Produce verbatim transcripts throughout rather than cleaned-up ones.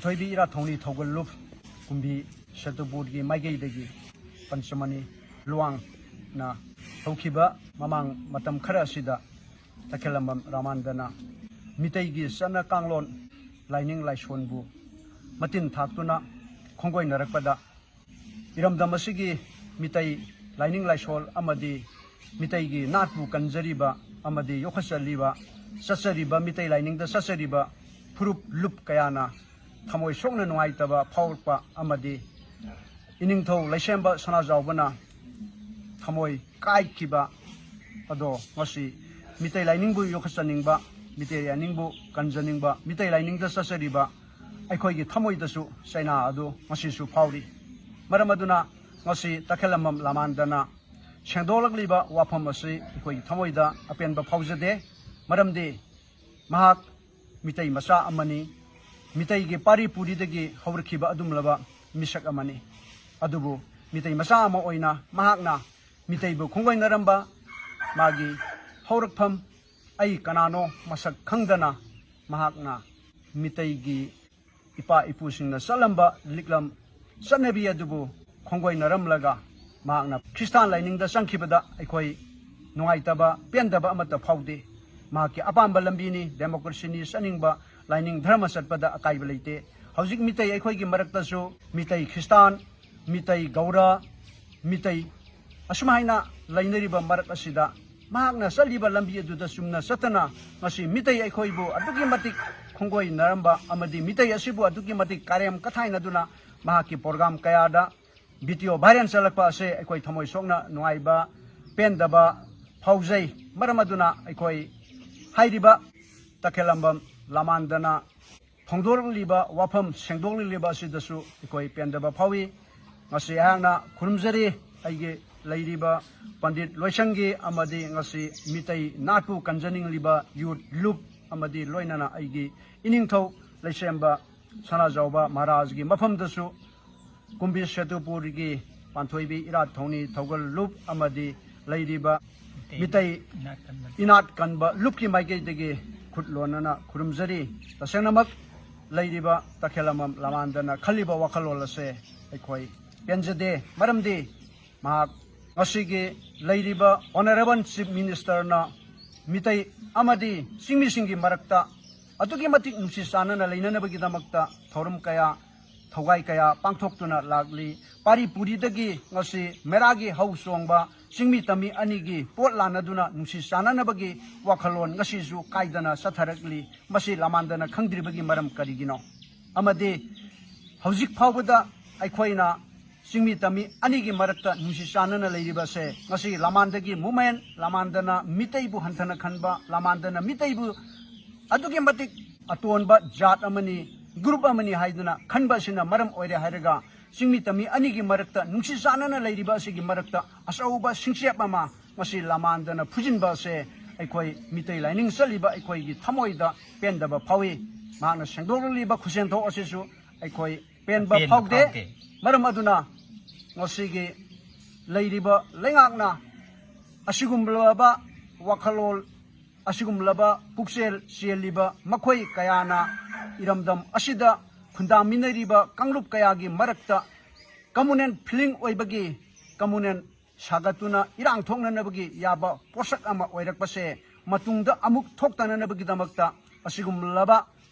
ꯊꯣꯏꯕꯤ ꯏꯔꯥꯠ ꯊꯧꯅꯤ ꯊꯧꯒꯜꯂꯨꯞ ꯀꯨꯝꯕꯤ ꯁꯦꯇꯨꯄꯨꯔꯒꯤ ꯃꯥꯏꯀꯩꯗꯒꯤ ꯄꯟꯆꯃꯅꯤ ꯂꯨꯋꯥꯡꯅ ꯍꯧꯈꯤꯕ ꯃꯃꯥꯡ ꯃꯇꯝ ꯈꯔ ꯑꯁꯤꯗ ꯇꯈꯦꯜꯂꯝꯕꯝ ꯔꯥꯃꯥꯟꯗꯅ ꯃꯤꯇꯩꯒꯤ ꯆꯠꯅ ꯀꯥꯡꯂꯣꯟ, ꯂꯥꯏꯅꯤꯡ ꯂꯥꯏꯁꯣꯟꯕꯨ ꯃꯇꯤꯟ ꯊꯥꯛꯇꯨꯅ ꯈꯣꯡꯒꯣꯏꯅꯔꯛꯄꯗ, ꯏꯔꯝꯗꯝ ꯑꯁꯤꯒꯤ ꯃꯤꯇꯩ ꯂꯥꯏꯅꯤꯡ ꯂꯥꯏꯁꯣꯜ ꯑꯃꯗꯤ ꯃꯤꯇꯩꯒꯤ ꯅꯥꯠꯄꯨ ꯀꯟꯖꯔꯤꯕ ꯑꯃꯗꯤ ꯌꯣꯛꯈꯠꯆꯂꯤꯕ, ꯆꯠꯆꯔꯤꯕ, ꯃꯤꯇꯩ ꯂꯥꯏꯅꯤꯡꯗ ꯆꯠꯆꯔꯤꯕ ꯐꯨꯔꯨꯞ ꯂꯨꯞ ꯀꯌꯥꯅ ꯊꯃꯣꯏ ꯁꯣꯛꯅ ꯅꯨꯡꯉꯥꯏꯇꯕ ꯐꯥꯎꯔꯛꯄ ꯑꯃꯗꯤ ꯏꯅꯤꯡꯊꯧ ꯂꯩꯁꯦꯝꯕ ꯁꯅꯥꯖꯥꯎꯕꯅ ꯊꯃꯣꯏ ꯀꯥꯏꯈꯤꯕ ꯑꯗꯣ, ꯉꯁꯤ ꯃꯤꯇꯩ ꯂꯥꯏꯅꯤꯡꯕꯨ ꯌꯣꯛꯈꯠꯆꯅꯤꯡꯕ, ꯃꯤꯇꯩ ꯂꯥꯏꯅꯤꯡꯕꯨ ꯀꯟꯖꯅꯤꯡꯕ, ꯃꯤꯇꯩ ꯂꯥꯏꯅꯤꯡꯗ ꯆꯠꯆꯔꯤꯕ ꯑꯩꯈꯣꯏꯒꯤ ꯊꯃꯣꯏꯗꯁꯨ ꯆꯩꯅꯥ ꯑꯗꯨ ꯉꯁꯤꯁꯨ ꯐꯥꯎꯔꯤ꯫ ꯃꯔꯝ ꯑꯗꯨꯅ ꯉꯁꯤ ꯇꯈꯦꯜꯂꯝꯕꯝ ꯂꯥꯃꯥꯟꯗꯅ ꯁꯦꯡꯗꯣꯛꯂꯛꯂꯤꯕ ꯋꯥꯐꯝ ꯑꯁꯤ ꯑꯩꯈꯣꯏꯒꯤ ꯊꯃꯣꯏꯗ ꯑꯄꯦꯟꯕ ꯐꯥꯎꯖꯗꯦ꯫ ꯃꯔꯝꯗꯤ ꯃꯍꯥꯛ ꯃꯤꯇꯩ ꯃꯆꯥ ꯑꯃꯅꯤ, ꯃꯤꯇꯩꯒꯤ ꯄꯥꯔꯤ ꯄꯨꯔꯤꯗꯒꯤ ꯍꯧꯔꯛꯈꯤꯕ ꯑꯗꯨꯝꯂꯕ ꯃꯤꯁꯛ ꯑꯃꯅꯤ꯫ ꯑꯗꯨꯕꯨ ꯃꯤꯇꯩ ꯃꯆꯥ ꯑꯃ ꯑꯣꯏꯅ ꯃꯍꯥꯛꯅ ꯃꯤꯇꯩꯕꯨ ꯈꯣꯡꯒꯣꯏꯅꯔꯝꯕ, ꯃꯥꯒꯤ ꯍꯧꯔꯛꯐꯝ, ꯑꯩ ꯀꯅꯥꯅꯣ ꯃꯁꯛ ꯈꯪꯗꯅ ꯃꯍꯥꯛꯅ ꯃꯤꯇꯩꯒꯤ ꯏꯄꯥ ꯏꯄꯨꯁꯤꯡꯅ ꯆꯠꯂꯝꯕ ꯂꯤꯛꯂꯝ ꯆꯠꯅꯕꯤ ꯑꯗꯨꯕꯨ ꯈꯣꯡꯒꯣꯏꯅꯔꯝꯂꯒ ꯃꯍꯥꯛꯅ ꯈ꯭ꯔꯤꯁꯇꯥꯟ ꯂꯥꯏꯅꯤꯡꯗ ꯆꯪꯈꯤꯕꯗ ꯑꯩꯈꯣꯏ ꯅꯨꯡꯉꯥꯏꯇꯕ, ꯄꯦꯟꯗꯕ ꯑꯃꯠꯇ ꯐꯥꯎꯗꯦ꯫ ꯃꯍꯥꯛꯀꯤ ꯑꯄꯥꯝꯕ ꯂꯝꯕꯤꯅꯤ, ꯗꯦꯃꯣꯀ꯭ꯔꯦꯁꯤꯅꯤ, ꯆꯠꯅꯤꯡꯕ ꯂꯥꯏꯅꯤꯡ ꯙꯔꯃ ꯆꯠꯄꯗ ꯑꯀꯥꯏꯕ ꯂꯩꯇꯦ꯫ ꯍꯧꯖꯤꯛ ꯃꯤꯇꯩ ꯑꯩꯈꯣꯏꯒꯤ ꯃꯔꯛꯇꯁꯨ ꯃꯤꯇꯩ ꯈ꯭ꯔꯤꯁꯇꯥꯟ, ꯃꯤꯇꯩ ꯒꯧꯔ, ꯃꯤꯇꯩ ꯑꯁꯨꯃꯥꯏꯅ ꯂꯩꯅꯔꯤꯕ ꯃꯔꯛ ꯑꯁꯤꯗ ꯃꯍꯥꯛꯅ ꯆꯠꯂꯤꯕ ꯂꯝꯕꯤ ꯑꯗꯨꯗ ꯆꯨꯝꯅ ꯆꯠꯇꯅ ꯉꯁꯤ ꯃꯤꯇꯩ ꯑꯩꯈꯣꯏꯕꯨ ꯑꯗꯨꯛꯀꯤ ꯃꯇꯤꯛ ꯈꯣꯡꯒꯣꯏꯅꯔꯝꯕ ꯑꯃꯗꯤ ꯃꯤꯇꯩ ꯑꯁꯤꯕꯨ ꯑꯗꯨꯛꯀꯤ ꯃꯇꯤꯛ ꯀꯥꯔꯦꯝ ꯀꯊꯥꯏꯅꯗꯨꯅ ꯃꯍꯥꯛꯀꯤ ꯄ꯭ꯔꯣꯒ꯭ꯔꯥꯝ ꯀꯌꯥꯗ ꯚꯤꯗꯤꯑꯣ ꯚꯥꯏꯔꯦꯜ ꯆꯠꯂꯛꯄ ꯑꯁꯦ ꯑꯩꯈꯣꯏ ꯊꯃꯣꯏ ꯁꯣꯛꯅ ꯅꯨꯡꯉꯥꯏꯕ, ꯄꯦꯟꯗꯕ ꯐꯥꯎꯖꯩ꯫ ꯃꯔꯝ ꯑꯗꯨꯅ ꯑꯩꯈꯣꯏ ꯍꯥꯏꯔꯤꯕ ꯇꯈꯦꯜꯂꯝꯕꯝ ꯂꯥꯃꯥꯟꯗꯅ ꯐꯣꯡꯗꯣꯔꯛꯂꯤꯕ ꯋꯥꯐꯝ, ꯁꯦꯡꯗꯣꯛꯂꯤꯕ ꯑꯁꯤꯗꯁꯨ ꯑꯩꯈꯣꯏ ꯄꯦꯟꯗꯕ ꯐꯥꯎꯏ꯫ ꯉꯁꯤ ꯑꯩꯍꯥꯛꯅ ꯈꯨꯔꯨꯝꯖꯔꯤ ꯑꯩꯒꯤ ꯂꯩꯔꯤꯕ ꯄꯟꯗꯤꯠ ꯂꯣꯏꯁꯪꯒꯤ ꯑꯃꯗꯤ ꯉꯁꯤ ꯃꯤꯇꯩ ꯅꯥꯠꯄꯨ ꯀꯟꯖꯅꯤꯡꯂꯤꯕ ꯌꯨꯠ ꯂꯨꯞ ꯑꯃꯗꯤ ꯂꯣꯏꯅꯅ ꯑꯩꯒꯤ ꯏꯅꯤꯡꯊꯧ ꯂꯩꯁꯦꯝꯕ ꯁꯅꯥꯖꯥꯎꯕ ꯃꯍꯥꯔꯥꯖꯒꯤ ꯃꯐꯝꯗꯁꯨ ꯀꯨꯝꯕꯤ ꯁꯦꯇꯨꯄꯨꯔꯒꯤ ꯄꯥꯟꯊꯣꯏꯕꯤ ꯏꯔꯥꯠ ꯊꯧꯅꯤ ꯊꯧꯒꯜ ꯂꯨꯞ ꯑꯃꯗꯤ ꯂꯩꯔꯤꯕ ꯃꯤꯇꯩ ꯏꯅꯥꯠ ꯀꯟꯕ ꯂꯨꯞꯀꯤ ꯃꯥꯏꯀꯩꯗꯒꯤ ꯈꯨꯠ ꯂꯣꯟꯅꯅ ꯈꯨꯔꯨꯝꯖꯔꯤ꯫ ꯇꯁꯦꯡꯅꯃꯛ ꯂꯩꯔꯤꯕ ꯇꯈꯦꯂꯝꯕꯝ ꯂꯃꯥꯟꯗꯅ ꯈꯜꯂꯤꯕ ꯋꯥꯈꯜꯂꯣꯟ ꯑꯁꯦ ꯑꯩꯈꯣꯏ ꯄꯦꯟꯖꯗꯦ꯫ ꯃꯔꯝꯗꯤ ꯃꯍꯥꯛ ꯉꯁꯤꯒꯤ ꯂꯩꯔꯤꯕ Honourable Chief Ministerꯅ ꯃꯤꯇꯩ ꯑꯃꯗꯤ ꯆꯤꯡꯃꯤꯁꯤꯡꯒꯤ ꯃꯔꯛꯇ ꯑꯗꯨꯛꯀꯤ ꯃꯇꯤꯛ ꯅꯨꯡꯁꯤ ꯆꯥꯟꯅꯅ ꯂꯩꯅꯅꯕꯒꯤꯗꯃꯛꯇ ꯊꯧꯔꯝ ꯀꯌꯥ, ꯊꯧꯒꯥꯏ ꯀꯌꯥ ꯄꯥꯡꯊꯣꯛꯇꯨꯅ ꯂꯥꯛꯂꯤ꯫ ꯄꯥꯔꯤ ꯄꯨꯔꯤꯗꯒꯤ ꯉꯁꯤ ꯃꯦꯔꯥꯒꯤ ꯍꯧ ꯆꯣꯡꯕ ꯆꯤꯡꯃꯤ ꯇꯝꯃꯤ ꯑꯅꯤꯒꯤ ꯄꯣꯠ ꯂꯥꯟꯅꯗꯨꯅ ꯅꯨꯡꯁꯤ ꯆꯥꯟꯅꯅꯕꯒꯤ ꯋꯥꯈꯜꯂꯣꯟ ꯉꯁꯤꯁꯨ ꯀꯥꯏꯗꯅ ꯆꯠꯊꯔꯛꯂꯤ꯫ ꯃꯁꯤ ꯂꯃꯥꯟꯗꯅ ꯈꯪꯗ꯭ꯔꯤꯕꯒꯤ ꯃꯔꯝ ꯀꯔꯤꯒꯤꯅꯣ? ꯑꯃꯗꯤ ꯍꯧꯖꯤꯛ ꯐꯥꯎꯕꯗ ꯑꯩꯈꯣꯏꯅ ꯆꯤꯡꯃꯤ ꯇꯝꯃꯤ ꯑꯅꯤꯒꯤ ꯃꯔꯛꯇ ꯅꯨꯡꯁꯤ ꯆꯥꯟꯅꯅ ꯂꯩꯔꯤꯕꯁꯦ ꯉꯁꯤ ꯂꯃꯥꯟꯗꯒꯤ movement, ꯂꯃꯥꯟꯗꯅ ꯃꯤꯇꯩꯕꯨ ꯍꯟꯊꯅ ꯈꯟꯕ, ꯂꯃꯥꯟꯗꯅ ꯃꯤꯇꯩꯕꯨ ꯑꯗꯨꯛꯀꯤ ꯃꯇꯤꯛ ꯑꯇꯣꯟꯕ ꯖꯥꯠ ꯑꯃꯅꯤ, group ꯑꯃꯅꯤ ꯍꯥꯏꯗꯨꯅ ꯈꯟꯕ ꯑꯁꯤꯅ ꯃꯔꯝ ꯑꯣꯏꯔꯦ ꯍꯥꯏꯔꯒ ꯆꯤꯡꯃꯤ ꯇꯝꯃꯤ ꯑꯅꯤꯒꯤ ꯃꯔꯛꯇ ꯅꯨꯡꯁꯤ ꯆꯥꯟꯅꯅ ꯂꯩꯔꯤꯕ ꯑꯁꯤꯒꯤ ꯃꯔꯛꯇ ꯑꯆꯧꯕ ꯁꯤꯡꯆꯦꯞ ꯑꯃ ꯃꯁꯤ ꯂꯃꯥꯟꯗꯅ ꯐꯨꯖꯤꯟꯕ ꯑꯁꯦ ꯑꯩꯈꯣꯏ ꯃꯤꯇꯩ ꯂꯥꯏꯅꯤꯡ ꯆꯠꯂꯤꯕ ꯑꯩꯈꯣꯏꯒꯤ ꯊꯃꯣꯏꯗ ꯄꯦꯟꯗꯕ ꯐꯥꯎꯏ꯫ ꯃꯍꯥꯛꯅ ꯁꯦꯡꯗꯣꯛꯂꯤꯕ ꯈꯨꯁꯦꯟꯊꯣꯛ ꯑꯁꯤꯁꯨ ꯑꯩꯈꯣꯏ ꯄꯦꯟꯕ ꯄꯦꯟꯕ ꯐꯥꯎꯗꯦ꯫ ꯐꯥꯎꯗꯦ꯫ ꯃꯔꯝ ꯑꯗꯨꯅ ꯉꯁꯤꯒꯤ ꯂꯩꯔꯤꯕ ꯂꯩꯉꯥꯛꯅ ꯑꯁꯤꯒꯨꯝꯂꯕ ꯋꯥꯈꯜꯂꯣꯟ, ꯑꯁꯤꯒꯨꯝꯂꯕ ꯄꯨꯛꯆꯦꯜ ꯆꯦꯜꯂꯤꯕ ꯃꯈꯣꯏ ꯀꯌꯥꯅ ꯏꯔꯝꯗꯝ ꯑꯁꯤꯗ ꯈꯨꯟꯗꯥꯃꯤꯟꯅꯔꯤꯕ ꯀꯥꯡꯂꯨꯞ ꯀꯌꯥꯒꯤ ꯃꯔꯛꯇ communal feeling ꯑꯣꯏꯕꯒꯤ, communal ꯁꯥꯒꯠꯇꯨꯅ ꯏꯔꯥꯡ ꯊꯣꯛꯅꯅꯕꯒꯤ ꯌꯥꯕ ꯄꯣꯠꯁꯛ ꯑꯃ ꯑꯣꯏꯔꯛꯄꯁꯦ ꯃꯇꯨꯡꯗ ꯑꯃꯨꯛ ꯊꯣꯛꯇꯅꯅꯕꯒꯤꯗꯃꯛꯇ ꯑꯁꯤꯒꯨꯝꯂꯕ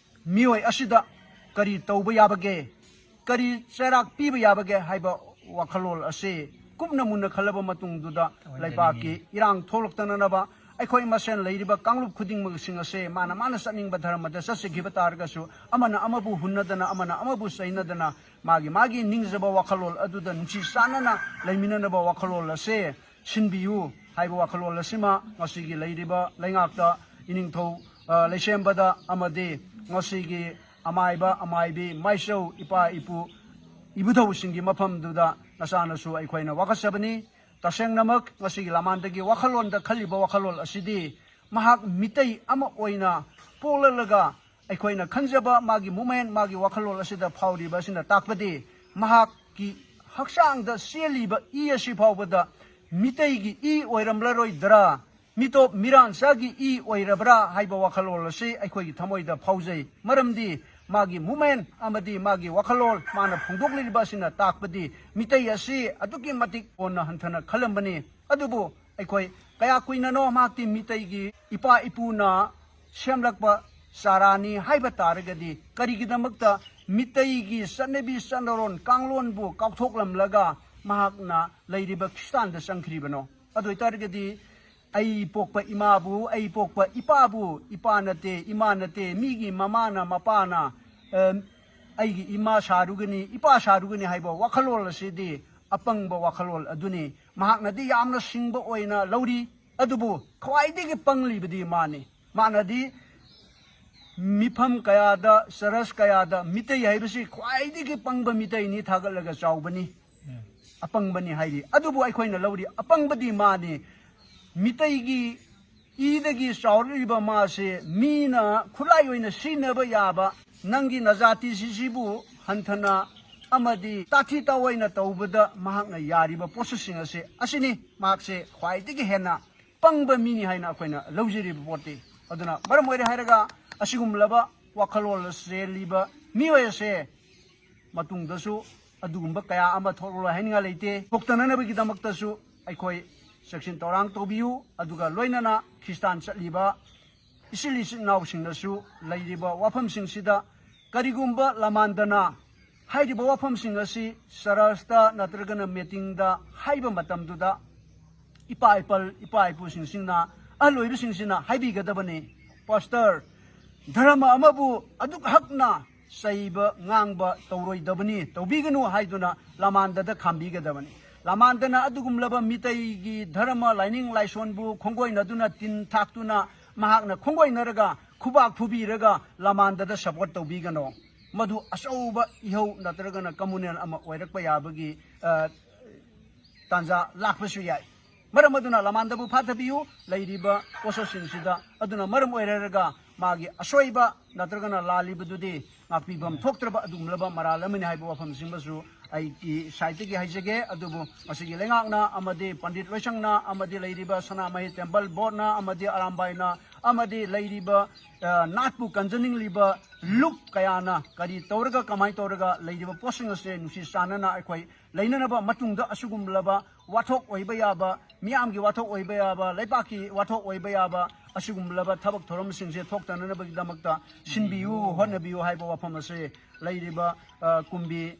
ꯃꯤꯑꯣꯏ ꯑꯁꯤꯗ ꯀꯔꯤ ꯇꯧꯕ ꯌꯥꯕꯒꯦ, ꯀꯔꯤ ꯆꯩꯔꯥꯛ ꯄꯤꯕ ꯌꯥꯕꯒꯦ ꯍꯥꯏꯕ ꯋꯥꯈꯜꯂꯣꯟ ꯑꯁꯤ ꯀꯨꯞꯅ ꯃꯨꯟꯅ ꯈꯜꯂꯕ ꯃꯇꯨꯡꯗꯨꯗ ꯂꯩꯕꯥꯛꯀꯤ ꯏꯔꯥꯡ ꯊꯣꯛꯂꯛꯇꯅꯅꯕ ꯑꯩꯈꯣꯏ ꯃꯁꯦꯟ ꯂꯩꯔꯤꯕ ꯀꯥꯡꯂꯨꯞ ꯈꯨꯗꯤꯡꯃꯛꯁꯤꯡ ꯑꯁꯦ ꯃꯥꯅ ꯃꯥꯅ ꯆꯠꯅꯤꯡꯕ ꯙꯔꯃꯗ ꯆꯠꯆꯈꯤꯕ ꯇꯥꯔꯒꯁꯨ ꯑꯃꯅ ꯑꯃꯕꯨ ꯍꯨꯟꯅꯗꯅ ꯑꯃꯅ ꯑꯃꯕꯨ ꯆꯩꯅꯗꯅ ꯃꯥꯒꯤ ꯃꯥꯒꯤ ꯅꯤꯡꯖꯕ ꯋꯥꯈꯜꯂꯣꯟ ꯑꯗꯨꯗ ꯅꯨꯡꯁꯤ ꯆꯥꯟꯅꯅ ꯂꯩꯃꯤꯟꯅꯅꯕ ꯋꯥꯈꯜꯂꯣꯟ ꯑꯁꯦ ꯁꯤꯟꯕꯤꯌꯨ ꯍꯥꯏꯕ ꯋꯥꯈꯜꯂꯣꯟ ꯑꯁꯤꯃ ꯉꯁꯤꯒꯤ ꯂꯩꯔꯤꯕ ꯂꯩꯉꯥꯛꯇ, ꯏꯅꯤꯡꯊꯧ, ꯑ, ꯂꯩꯁꯦꯝꯕꯗ ꯑꯃꯗꯤ ꯉꯁꯤꯒꯤ ꯑꯃꯥꯏꯕ, ꯑꯃꯥꯏꯕꯤ, ꯃꯥꯏꯆꯧ, ꯏꯄꯥ ꯏꯄꯨ, ꯏꯕꯨꯙꯧꯁꯤꯡꯒꯤ ꯃꯐꯝꯗꯨꯗ ꯅꯆꯥꯅꯁꯨ ꯑꯩꯈꯣꯏꯅ ꯋꯥꯀꯠꯆꯕꯅꯤ꯫ ꯇꯁꯦꯡꯅꯃꯛ ꯉꯁꯤꯒꯤ ꯂꯃꯥꯟꯗꯒꯤ ꯋꯥꯈꯜꯂꯣꯟꯗ ꯈꯜꯂꯤꯕ ꯋꯥꯈꯜꯂꯣꯟ ꯑꯁꯤꯗꯤ ꯃꯍꯥꯛ ꯃꯤꯇꯩ ꯑꯃ ꯑꯣꯏꯅ ꯄꯣꯛꯂꯛꯂꯒ ꯑꯩꯈꯣꯏꯅ ꯈꯟꯖꯕ ꯃꯥꯒꯤ movement, ꯃꯥꯒꯤ ꯋꯥꯈꯜꯂꯣꯟ ꯑꯁꯤꯗ ꯐꯥꯎꯔꯤꯕ ꯑꯁꯤꯅ ꯇꯥꯛꯄꯗꯤ ꯃꯍꯥꯛꯀꯤ ꯍꯛꯆꯥꯡꯗ ꯆꯦꯜꯂꯤꯕ ꯏ ꯑꯁꯤ ꯐꯥꯎꯕꯗ ꯃꯤꯇꯩꯒꯤ ꯏ ꯑꯣꯏꯔꯝꯂꯔꯣꯏꯗ꯭ꯔꯥ, ꯃꯤꯇꯣꯞ ꯃꯤꯔꯥꯟꯆꯥꯒꯤ ꯏ ꯑꯣꯏꯔꯕ꯭ꯔꯥ ꯍꯥꯏꯕ ꯋꯥꯈꯜꯂꯣꯟ ꯑꯁꯤ ꯑꯩꯈꯣꯏꯒꯤ ꯊꯃꯣꯏꯗ ꯐꯥꯎꯖꯩ꯫ ꯃꯔꯝꯗꯤ ꯃꯥꯒꯤ movement ꯑꯃꯗꯤ ꯃꯥꯒꯤ ꯋꯥꯈꯜꯂꯣꯟ ꯃꯥꯅ ꯐꯣꯡꯗꯣꯛꯂꯤꯕ ꯑꯁꯤꯅ ꯇꯥꯛꯄꯗꯤ ꯃꯤꯇꯩ ꯑꯁꯤ ꯑꯗꯨꯛꯀꯤ ꯃꯇꯤꯛ ꯀꯣꯟꯅ ꯍꯟꯊꯅ ꯈꯜꯂꯝꯕꯅꯤ꯫ ꯑꯗꯨꯕꯨ ꯑꯩꯈꯣꯏ ꯀꯌꯥ ꯀꯨꯏꯅꯅꯣ ꯃꯍꯥꯛꯇꯤ ꯃꯤꯇꯩꯒꯤ ꯏꯄꯥ ꯏꯄꯨꯅ ꯁꯦꯝꯂꯛꯄ ꯆꯥꯔꯥꯅꯤ ꯍꯥꯏꯕ ꯇꯥꯔꯒꯗꯤ ꯀꯔꯤꯒꯤꯗꯃꯛꯇ ꯃꯤꯇꯩꯒꯤ ꯆꯠꯅꯕꯤ ꯆꯠꯅꯔꯣꯟ ꯀꯥꯡꯂꯣꯟꯕꯨ ꯀꯥꯎꯊꯣꯛꯂꯝꯂꯒ ꯃꯍꯥꯛꯅ ꯂꯩꯔꯤꯕ ꯈ꯭ꯔꯤꯁꯇꯥꯟꯗ ꯆꯪꯈ꯭ꯔꯤꯕꯅꯣ? ꯑꯗꯨ ꯑꯣꯏꯇꯥꯔꯒꯗꯤ ꯑꯩ ꯄꯣꯛꯄ ꯏꯃꯥꯕꯨ, ꯑꯩ ꯄꯣꯛꯄ ꯏꯄꯥꯕꯨ, ꯏꯄꯥ ꯅꯠꯇꯦ, ꯏꯃꯥ ꯅꯠꯇꯦ, ꯃꯤꯒꯤ ꯃꯃꯥꯅ, ꯃꯄꯥꯅ, ꯑ, ꯑꯩꯒꯤ ꯏꯃꯥ ꯁꯥꯔꯨꯒꯅꯤ, ꯏꯄꯥ ꯁꯥꯔꯨꯒꯅꯤ ꯍꯥꯏꯕ ꯋꯥꯈꯜꯂꯣꯟ ꯑꯁꯤꯗꯤ ꯑꯄꯪꯕ ꯋꯥꯈꯜꯂꯣꯟ ꯑꯗꯨꯅꯤ꯫ ꯃꯍꯥꯛꯅꯗꯤ ꯌꯥꯝꯅ ꯁꯤꯡꯕ ꯑꯣꯏꯅ ꯂꯧꯔꯤ, ꯑꯗꯨꯕꯨ ꯈ꯭ꯋꯥꯏꯗꯒꯤ ꯄꯪꯂꯤꯕꯗꯤ ꯃꯥꯅꯤ꯫ ꯃꯥꯅꯗꯤ ꯃꯤꯐꯝ ꯀꯌꯥꯗ, ꯆꯔꯆ ꯀꯌꯥꯗ ꯃꯤꯇꯩ ꯍꯥꯏꯕꯁꯤ ꯈ꯭ꯋꯥꯏꯗꯒꯤ ꯄꯪꯕ ꯃꯤꯇꯩꯅꯤ ꯊꯥꯒꯠꯂꯒ ꯆꯥꯎꯕꯅꯤ꯫ ꯑꯄꯪꯕꯅꯤ ꯍꯥꯏꯔꯤ꯫ ꯑꯗꯨꯕꯨ ꯑꯩꯈꯣꯏꯅ ꯂꯧꯔꯤ ꯑꯄꯪꯕꯗꯤ ꯃꯥꯅꯤ꯫ ꯃꯤꯇꯩꯒꯤ ꯏꯗꯒꯤ ꯆꯥꯎꯔꯛꯂꯤꯕ ꯃꯥꯁꯦ ꯃꯤꯅ ꯈꯨꯠꯂꯥꯏ ꯑꯣꯏꯅ ꯁꯤꯖꯤꯟꯅꯕ ꯌꯥꯕ, ꯅꯪꯒꯤ ꯅꯖꯥꯇꯤꯁꯤꯕꯨ ꯍꯟꯊꯅ ꯑꯃꯗꯤ ꯇꯥꯊꯤ ꯇꯥꯑꯣꯏꯅ ꯇꯧꯕꯗ ꯃꯍꯥꯛꯅ ꯌꯥꯔꯤꯕ ꯄꯣꯠꯁꯛꯁꯤꯡ ꯑꯁꯦ, ꯑꯁꯤꯅꯤ ꯃꯍꯥꯛꯁꯦ ꯈ꯭ꯋꯥꯏꯗꯒꯤ ꯍꯦꯟꯅ ꯄꯪꯕ ꯃꯤꯅꯤ ꯍꯥꯏꯅ ꯑꯩꯈꯣꯏꯅ ꯂꯧꯖꯔꯤꯕ ꯄꯣꯠꯇꯤ꯫ ꯑꯗꯨꯅ ꯃꯔꯝ ꯑꯣꯏꯔꯦ ꯍꯥꯏꯔꯒ ꯑꯁꯤꯒꯨꯝꯂꯕ ꯋꯥꯈꯜꯂꯣꯟ ꯆꯦꯜꯂꯤꯕ ꯃꯤꯑꯣꯏ ꯑꯁꯦ ꯃꯇꯨꯡꯗꯁꯨ ꯑꯗꯨꯒꯨꯝꯕ ꯀꯌꯥ ꯑꯃ ꯊꯣꯛꯂꯔꯣꯏ ꯍꯥꯏꯅꯤꯡꯉꯥꯏ ꯂꯩꯇꯦ꯫ ꯊꯣꯛꯇꯅꯅꯕꯒꯤꯗꯃꯛꯇꯁꯨ ꯑꯩꯈꯣꯏ ꯆꯦꯛꯁꯤꯟ ꯊꯧꯔꯥꯡ ꯇꯧꯕꯤꯌꯨ꯫ ꯑꯗꯨꯒ ꯂꯣꯏꯅꯅ ꯈ꯭ꯔꯤꯁꯇꯥꯟ ꯆꯠꯂꯤꯕ ꯏꯆꯤꯜ ꯏꯆꯤꯜ ꯏꯅꯥꯎꯁꯤꯡꯅꯁꯨ ꯂꯩꯔꯤꯕ ꯋꯥꯐꯝꯁꯤꯡꯁꯤꯗ ꯀꯔꯤꯒꯨꯝꯕ ꯂꯃꯥꯟꯗꯅ ꯍꯥꯏꯔꯤꯕ ꯋꯥꯐꯝꯁꯤꯡ ꯑꯁꯤ ꯆꯔꯆꯇ ꯅꯠꯇ꯭ꯔꯒꯅ ꯃꯤꯇꯤꯡꯗ ꯍꯥꯏꯕ ꯃꯇꯝꯗꯨꯗ ꯏꯄꯥ ꯏꯄꯜ, ꯏꯄꯥ ꯏꯄꯨꯁꯤꯡꯁꯤꯅ, ꯑꯍꯜ ꯑꯣꯏꯕꯁꯤꯡꯁꯤꯅ ꯍꯥꯏꯕꯤꯒꯗꯕꯅꯤ, "ꯄꯥꯁꯇꯔ, ꯙꯔꯃ ꯑꯃꯕꯨ ꯑꯗꯨꯛ ꯍꯛꯅ ꯆꯩꯕ ꯉꯥꯡꯕ ꯇꯧꯔꯣꯏꯗꯕꯅꯤ, ꯇꯧꯕꯤꯒꯅꯨ" ꯍꯥꯏꯗꯨꯅ ꯂꯃꯥꯟꯗꯗ ꯈꯥꯝꯕꯤꯒꯗꯕꯅꯤ꯫ ꯂꯃꯥꯟꯗꯅ ꯑꯗꯨꯒꯨꯝꯂꯕ ꯃꯤꯇꯩꯒꯤ ꯙꯔꯃ ꯂꯥꯏꯅꯤꯡ ꯂꯥꯏꯁꯣꯟꯕꯨ ꯈꯣꯡꯒꯣꯏꯅꯗꯨꯅ, ꯇꯤꯟ ꯊꯥꯛꯇꯨꯅ, ꯃꯍꯥꯛꯅ ꯈꯣꯡꯒꯣꯏꯅꯔꯒ ꯈꯨꯕꯥꯛ ꯐꯨꯕꯤꯔꯒ ꯂꯃꯥꯟꯗꯗ ꯁꯄꯣꯔꯠ ꯇꯧꯕꯤꯒꯅꯨ꯫ ꯃꯗꯨ ꯑꯆꯧꯕ ꯏꯍꯧ ꯅꯠꯇ꯭ꯔꯒꯅ ꯀꯝꯃꯨꯅꯦꯜ ꯑꯃ ꯑꯣꯏꯔꯛꯄ ꯌꯥꯕꯒꯤ, ꯑ, ꯇꯥꯟꯖꯥ ꯂꯥꯛꯄꯁꯨ ꯌꯥꯏ꯫ ꯃꯔꯝ ꯑꯗꯨꯅ ꯂꯃꯥꯟꯗꯕꯨ ꯐꯥꯊꯕꯤꯌꯨ, ꯂꯩꯔꯤꯕ ꯄꯣꯠꯁꯛꯁꯤꯡꯁꯤꯗ꯫ ꯑꯗꯨꯅ ꯃꯔꯝ ꯑꯣꯏꯔꯒ ꯃꯥꯒꯤ ꯑꯁꯣꯏꯕ ꯅꯠꯇ꯭ꯔꯒꯅ ꯂꯥꯜꯂꯤꯕꯗꯨꯗꯤ ꯉꯥꯛꯄꯤꯐꯝ ꯊꯣꯛꯇ꯭ꯔꯕ ꯑꯗꯨꯒꯨꯝꯂꯕ ꯃꯔꯥꯜ ꯑꯃꯅꯤ ꯍꯥꯏꯕ ꯋꯥꯐꯝꯁꯤꯃꯁꯨ ꯑꯩꯒꯤ ꯁꯥꯏꯠꯇꯒꯤ ꯍꯥꯏꯖꯒꯦ꯫ ꯑꯗꯨꯕꯨ ꯃꯁꯤꯒꯤ ꯂꯩꯉꯥꯛꯅ ꯑꯃꯗꯤ ꯄꯟꯗꯤꯠ ꯂꯣꯏꯁꯪꯅ ꯑꯃꯗꯤ ꯂꯩꯔꯤꯕ ꯁꯅꯥꯃꯍꯤ ꯇꯦꯝꯄꯜ ꯕꯣꯔꯗꯅ ꯑꯃꯗꯤ ꯑꯔꯥꯝꯕꯥꯏꯅ ꯑꯃꯗꯤ ꯂꯩꯔꯤꯕ ꯅꯥꯠꯄꯨ ꯀꯟꯖꯅꯤꯡꯂꯤꯕ ꯂꯨꯞ ꯀꯌꯥꯅ ꯀꯔꯤ ꯇꯧꯔꯒ, ꯀꯃꯥꯏꯅ ꯇꯧꯔꯒ ꯂꯩꯔꯤꯕ ꯄꯣꯠꯁꯤꯡ ꯑꯁꯦ ꯅꯨꯡꯁꯤ ꯆꯥꯟꯅꯅ ꯑꯩꯈꯣꯏ ꯂꯩꯅꯅꯕ, ꯃꯇꯨꯡꯗ ꯑꯁꯤꯒꯨꯝꯂꯕ ꯋꯥꯊꯣꯛ ꯑꯣꯏꯕ ꯌꯥꯕ, ꯃꯤꯌꯥꯝꯒꯤ ꯋꯥꯊꯣꯛ ꯑꯣꯏꯕ ꯌꯥꯕ, ꯂꯩꯕꯥꯛꯀꯤ ꯋꯥꯊꯣꯛ ꯑꯣꯏꯕ ꯌꯥꯕ ꯑꯁꯤꯒꯨꯝꯂꯕ ꯊꯕꯛ ꯊꯧꯔꯝꯁꯤꯡꯁꯦ ꯊꯣꯛꯇꯅꯅꯕꯒꯤꯗꯃꯛꯇ ꯁꯤꯟꯕꯤꯌꯨ, ꯍꯣꯠꯅꯕꯤꯌꯨ ꯍꯥꯏꯕ ꯋꯥꯐꯝ ꯑꯁꯤ ꯂꯩꯔꯤꯕ ꯀꯨꯝꯕꯤ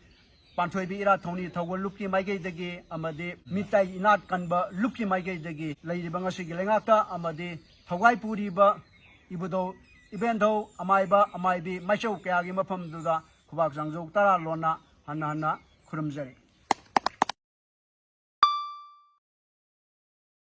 ꯄꯥꯟꯊꯣꯏꯕꯤ ꯏꯔꯥꯠ ꯊꯧꯅꯤ ꯊꯧꯒꯜ ꯂꯨꯞꯀꯤ ꯃꯥꯏꯀꯩꯗꯒꯤ ꯑꯃꯗꯤ ꯃꯤꯇꯩ ꯏꯅꯥꯠ ꯀꯟꯕ ꯂꯨꯞꯀꯤ ꯃꯥꯏꯀꯩꯗꯒꯤ ꯂꯩꯔꯤꯕ ꯉꯁꯤꯒꯤ ꯂꯩꯉꯥꯛꯇ ꯑꯃꯗꯤ ꯊꯧꯒꯥꯏ ꯄꯨꯔꯤꯕ ꯏꯕꯨꯙꯧ, ꯏꯕꯦꯟꯙꯧ, ꯑꯃꯥꯏꯕ, ꯑꯃꯥꯏꯕꯤ, ꯃꯥꯏꯆꯧ ꯀꯌꯥꯒꯤ ꯃꯐꯝꯗꯨꯗ ꯈꯨꯕꯥꯛ ꯆꯥꯡꯖꯧ ꯇꯔꯥ ꯂꯣꯟꯅ ꯍꯟꯅ ꯍꯟꯅ ꯈꯨꯔꯨꯝꯖꯔꯤ꯫